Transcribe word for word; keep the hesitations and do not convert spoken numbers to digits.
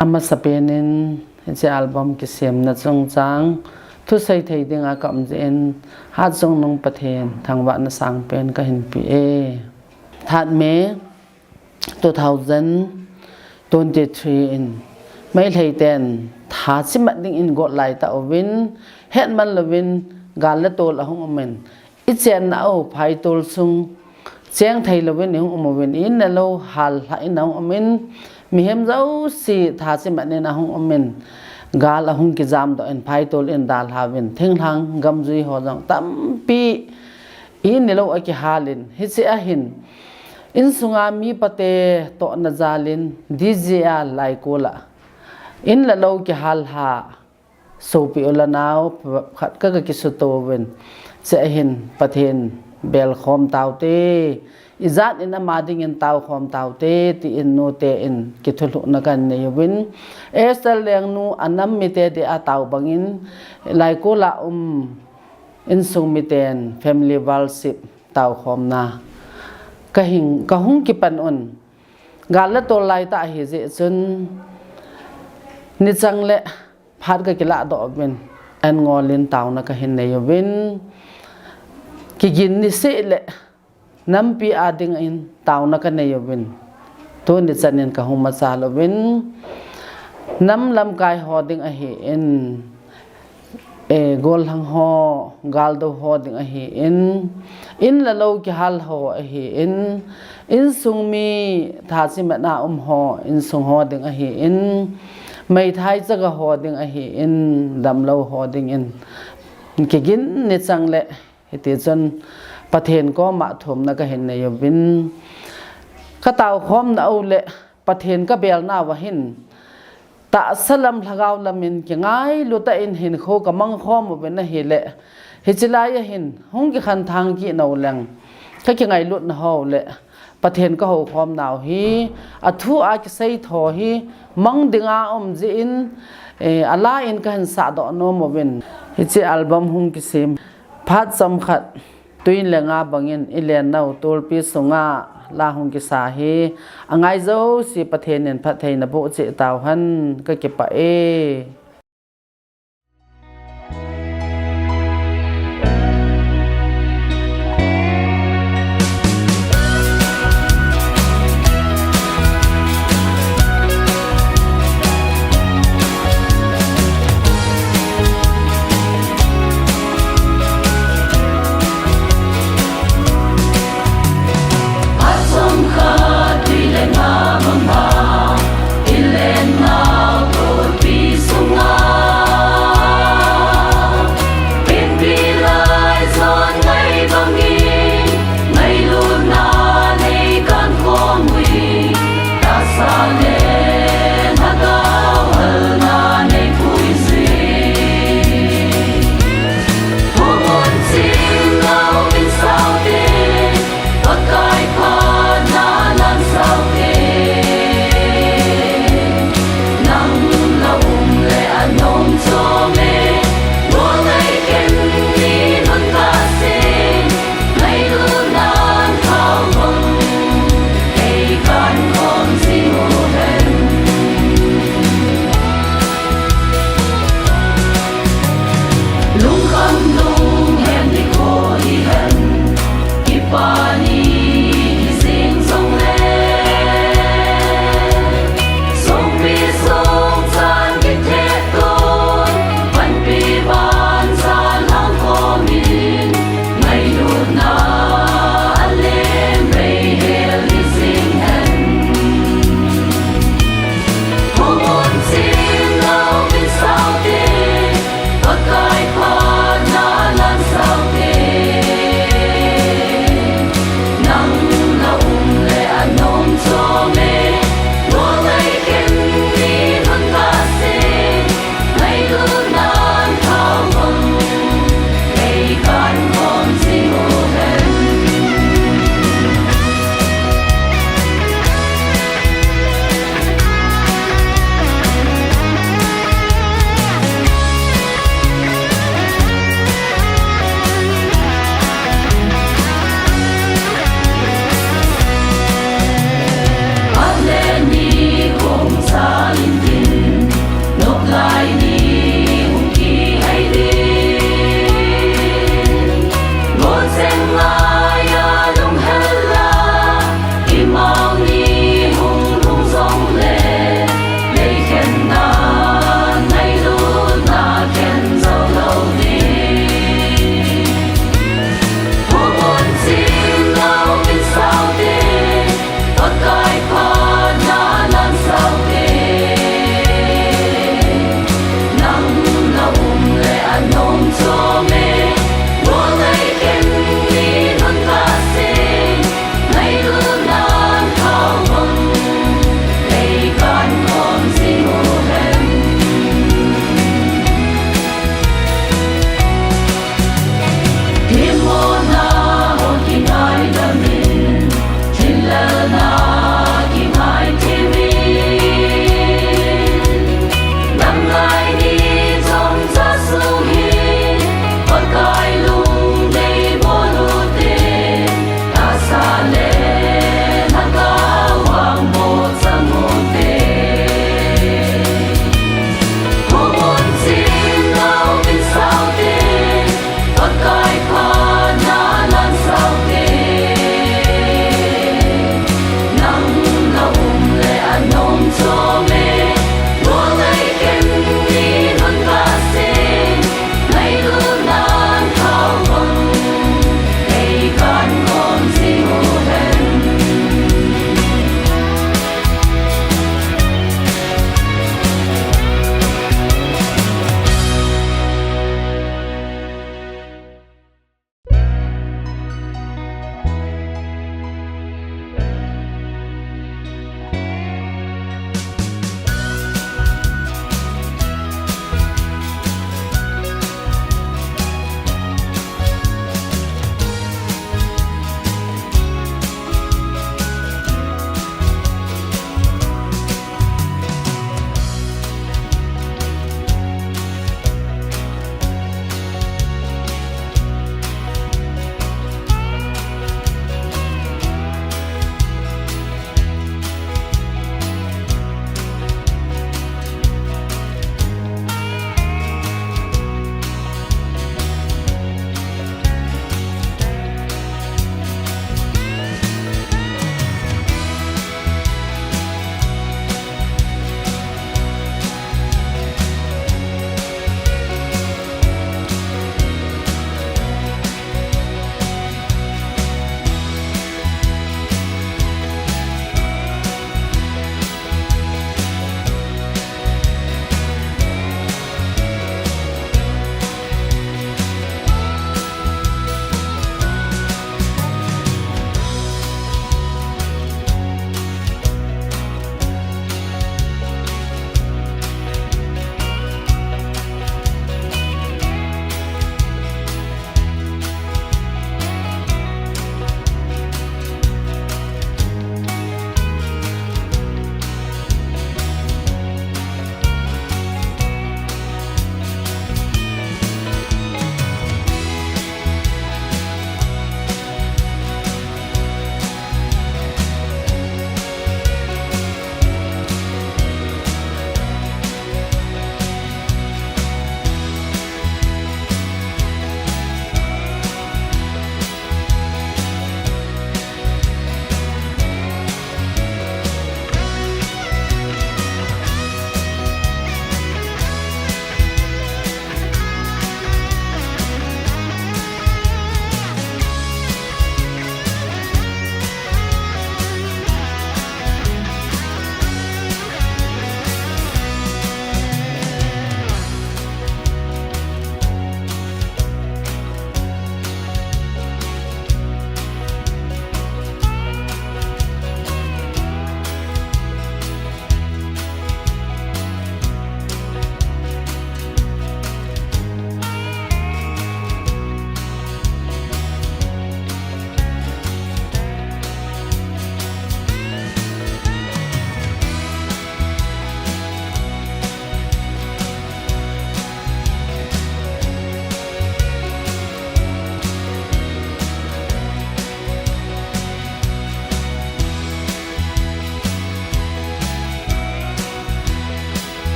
Amasapen in hiche album kisemna chungchang thusei thei dinga ka um jeh in, Hatchungnung Pathen thangvahna sangpen kahin pe e. That May two thousand twenty-three in Meitei ten tha chimat dingin gol lai tauvin, hetman louvin gal le tol ahung umin, ichenna u phaitol sung cheng thei louvin ihung um uvin, in le lou hal lhah in ahung umin, mihem jouse tha chimat in ahung umin, gal ahung kijam doh in, phaitol in dalha uvin, thinglhang gamjui ho jong tampi in le lou akihal in, hiche ahin insunga mi pate tohna jal in D J a Laikol a in le lou kihal lha, sopi u le nao khat ka, ka kisuto uvin, hiche ahin Pathen belkhom taute, ijat in ama dingin taokhom taute, tin nute in kithulhuhna kahin nei uvin, Esther Lengnu a nam mite dia tao bangin, Laikol a um insung miten family worship taokhomna kahin, kahung kipan un. Gal le tol lai tah ahi jeh chun, nichang le phat kakilah doh uvin, an ngol in taona kahin nei uvin, kigin niseh le nampi a dingin taona kanei uvin, tuni chan in kahung machal uvin, nam lamkai ho ding ahin, eh, gollhang ho, galdo ho ding ahin, in le lou kihal ho ahin, insung mi tha chimat a um ho, insung ho ding ahin, meithai chaga ho ding ahin, damlou ho dingin, kigin nichang le, hiti chun Pathen koma thumna kahin nei uvin, ka taokhomna u le Pathen kabelna uva hin, tahsa lam lhagao lam in kingailut tah in hinkho kamang khom uvin ahile, hiche lai ahin hung kikhanthang kit nau leng, ka kingailutna ho le Pathen kahoukhom nau hi, athu a kisei tho hi mang dinga um jeh in, eh, ala in kahin sahdoh nom uvin, hiche album hung kisem phat chomkhat, tui le nga bangin i len nau tulpi sunga la hung kisa hi, angai jouse Pathen in phattheina boh cheh tauhen, kakipah e.